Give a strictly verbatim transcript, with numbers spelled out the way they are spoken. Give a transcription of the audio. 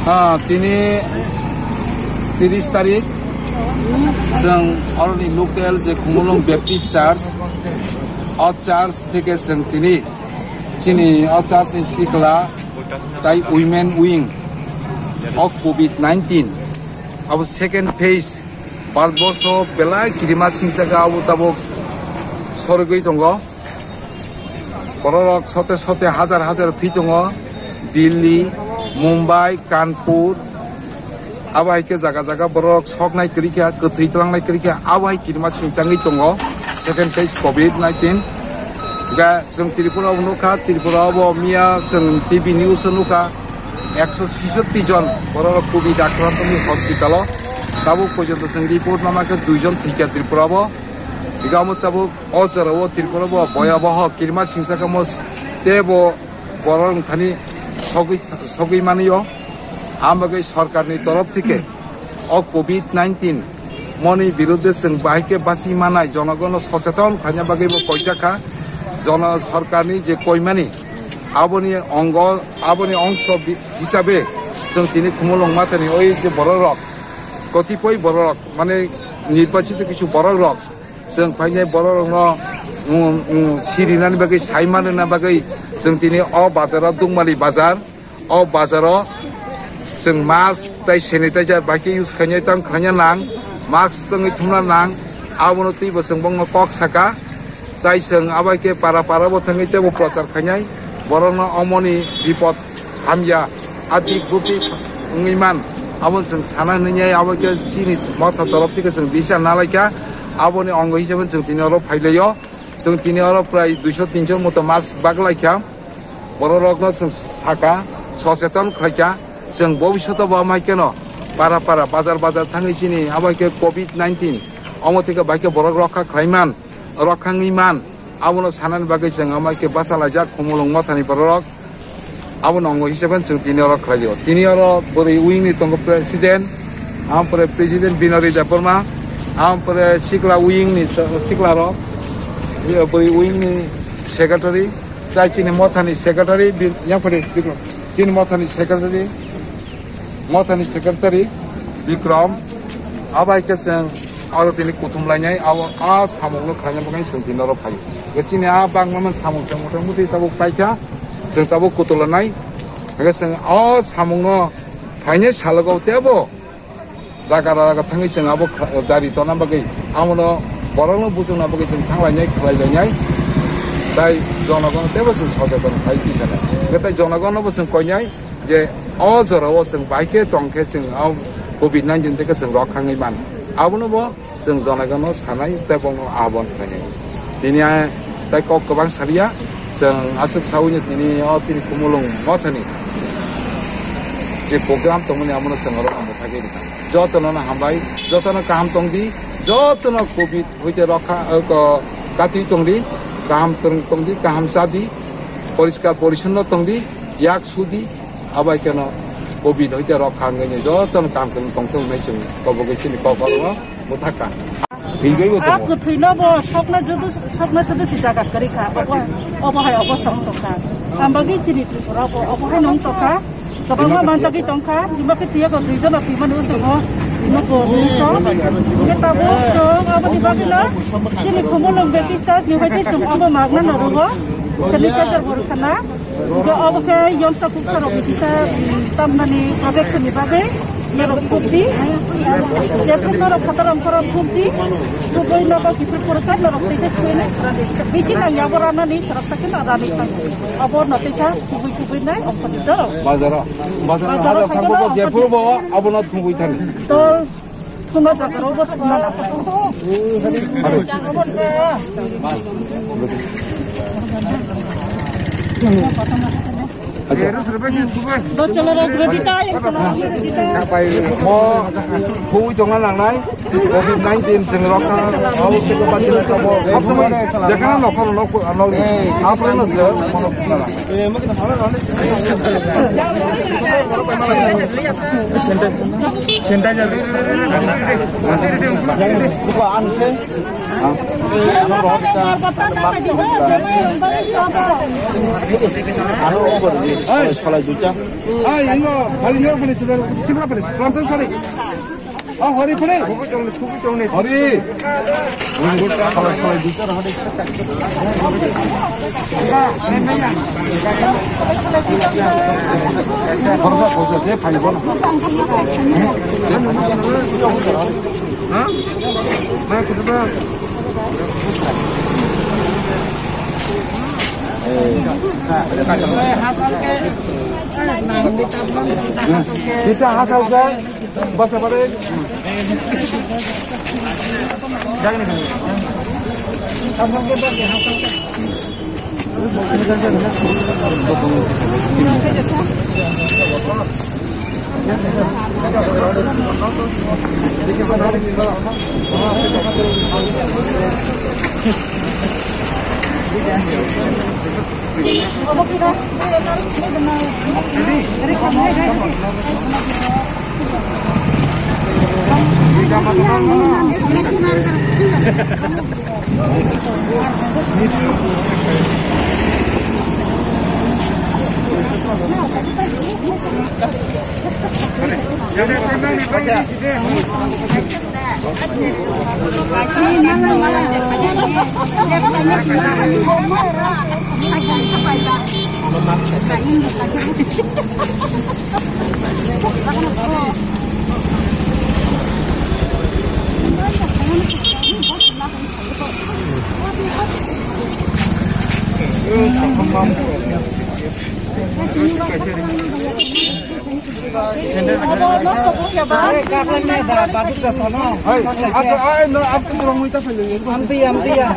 Ah, tini tiris tarik, chwng oroni local je Khumulwng Baptist Church, o church theke chwng tini chini o church ni sikla tai women wing o covid nineteen abo second phase Bharatborso belai kirima singchaka abo tabuk sorgwi tongo. Bororok sote sote hajar hajar thwi tongo. Delhi, Mumbai, Kanpur, abo hai khe jaga jaga bororok soknai kwrwi kha, kwthwi tlangnai kwrwi kha, abo hai kirima singchangwi tongo second phase covid nineteen. Ga chwng Tripura o nukha, Tripura o bo miya chwng T V news o nukha, ekso sisatti jon bororok covid akrantoni hospital o. Tabuk porjonto chwng report mama khe dui jon thwikha Tripura o. Ga omo tabuk O jorao Tripura bo boyaboho kirima singchakamo tei bo borok thani sogwi, sogwi manio. Ang bagwi sorkarni torof theke o covid nineteen moni birudde chwng bahai khe bachwi manai jonogono socheton khaina bagwi bo koijakha. Jono sorkarni je koimani aboni ongo, aboni ongso bi-, hisabe chwng tini Khumulwng Mathani oi je bororok, kotipoi bororok mane nirbachito kichu borokrok Chwng phainai bororokno, um, um, sirinani bagwi, saimanna bagwi chwng tini o bazaro, Dukmali bazar, o bazaro chwng mask tei sanitizer bai khe use khainai tang khaina nang, mask tongwi thumna nang, abono twibo chwng bongno kok saka. Tai chwng abai khe para para bo thangwi teibo prochar khainai, borokno omoni bipod hamya, adik butik wngwi man. Abo chwng sana hwnwi abo khe chini motha torof theke chwng bisa nalaikha. Aboni ongo hisabe chwng tini oro phailaio. Chwng tini oro prai duiso tinso moto mas baklaikha. Bororokno chwng saka, socheton khlaikha. Chwng bobishoto bo amai kheno para para, bazar bazar thangwi chini abo khe covid nineteen omo theke bai khe borok rokha khlaiman. Rok khangwi man, abono sanani bagwi chwng amai khe bachalaijak Khumulwng Mothani bororok. Abono ongo hisabe chwng tini oro khlaio. Tini oro bwrwi wing ni tongo president, ampore president Binori Debbarma, ampore sikla wing ni sikla rok, bwrwi wing ni secretary, tai chini mothani secretary, bi-, yang pore, chini mothani secretary. Mothani secretary Bikram, abai khe chwng aro tini kuthum lainai, abo a samungno khlaina bagwi chwng tini oro phaio. Hwnkhe chini a bangma samung chwng mota muti tabuk paikha, chwng tabuk kutulanai. Hwnkhe chwng o samungno phainai salogo teibo jaga jaga thangwi chwng abo kha-, jari tonna bagwi, abono borokno buchungna bagwi chwng thanglainai, khlailainai. Tai jonogon teibo chwng socheton khai tisana. Hwnkhe tai jonogonno bo chwng koinai, je o jorao chwng bai khe tong khe chwng o covid nineteen theke chwng rok khangwi man. Abono bo chwng jonogono sanai tei bono ahobon khlainai. Tini a tai kok kwbang saliya, chwng aswk saui no tini o chini Khumulwng Mothani je program tongmani abono chwng oro mwthagwi rwkha. Jotono no hambai, jotono kaham tongdi, jotono covid hoite rokha, o, ko, katwi tongdi, kaham tong-, tongdi, kaham chadi, poriskar porisonno tongdi, yak sudi, abai keno covid hoite rok khangwi ni joto no kam khe tong thung nai chwng kobogwi chini kok oro no bwthakha. Hingwi bo a tongo. Kwthwino bo sokna judu, sokna sudu si jaga kwrwi kha. Obo, obo hai obo song tongkha. Ambagwi chini Tripura bo obo hai nong tongkha. Kwbangma manjagwi tongkha. Ima khe twiyago dui jona twimani usongo nugo nungso. Hingkhe tabuk chwng aboni bagwino chini Khumulwng Baptist Church ni hoite chwng obo magna no rwo. Sanitizer bo rwkhana. Hingke obo khe yongsa kuksa rok ni kisa, mm, tamnani protection ni bagwi norok thukdi. Jephru norok phatar ongkhoro thukdi. Thukgwi nogo kiphilwi phuru khe norok tei khe suinai. Bisi nangya bo ranani, sarap sakhe no rani thang. Abo no teisa thugwi thugwi nai ongkhordi do. Bazaro. Bazaro bazaro hajar thangbo thangbo bo jephru bo abono thugwi thani. Tol Thungna jaga rok bo thungna. Do cholo rok ready ta, yang cholo rok ready ta. Mo thui tongna nangnai, covid nineteen chwng rok kha, abo khe ba chwng tabo, sab somoi jekhana nokhor nok, nok, apro no je, mono khna. Sanitizer. Hey. Salai duita. Hey, ingo, hari ingo, pare, sibra, sibra, pare, plantain, sorry. Oh, hari, pare. Hari. Salai, salai duita, hari. Khoroksa, khoroksa, je, phai, bono. Ha? Sisa hasalsa, basa balik. Amtiya, amtiya.